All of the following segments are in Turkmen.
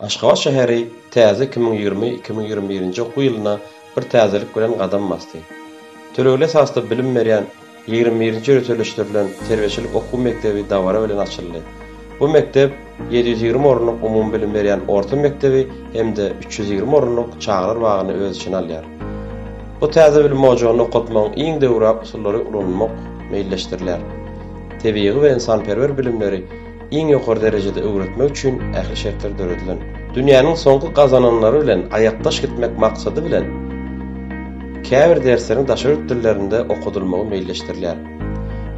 Aşgabat şäheri täze 2020, 2021-nji okuw ýylyna bir täzelik bilen gadam basdy. Tölegli esasda bilim berýän 21-nji ýöriteleşdirilen terbiýeçilik okuw mekdebi dabara bilen açyldy. Bu mekdep 720 orunlyk umumybilim berýän orta mekdebi hem-de 320 orunlyk çagalar bagyny öz içine alýar. Bu täze bilim ojagynda okatmagyň iň döwrebap usullary ulanylmak meýilleşdirilýär. Tebigy we ynsanperwer bilimleri iň ýokary derejede öwretmek üçin ähli şertler döredilen. Dünýäniň soňky gazananlary bilen aýakdaş gitmek maksady bilen, käbir dersleriň daşary ýurt dillerinde okadylmagy meýilleşdirilýär.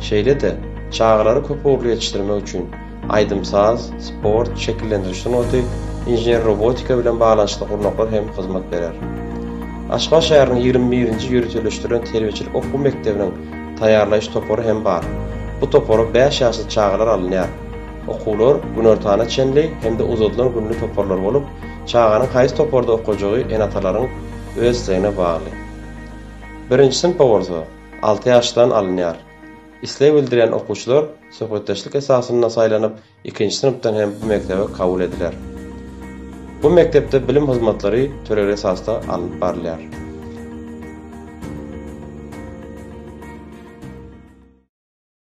Şeýle-de, çagalary köpugurly ýetişdirmek üçin aýdym-saz, sport, şekillendiriş sungaty, inžener-robotika bilen baglanyşykly gurnaklar hem hyzmat berer. Aşgabat şäheriniň 21-nji ýöriteleşdirilen terbiýeçilik okuw mekdebiniň Taýýarlaýyş topary hem bar. Bu topara bäş ýaşly çagalar alynýar. Okuwlar günortana çenli hem-de uzadylan günli toparlar bolup, çaganyň haýsy toparda okajagy ene-atalaryň öz islegine bagly. Birinji synpa bolsa, alty ýaşdan alynýar. Isleg bildirýän okuwçylar söhbetdeşlik esasynda saýlanyp, ikinji synpdan hem bu mekdebe kabul ediler. Bu mekdepde bilim hyzmatlary tölegli esasda alnyp barylýar.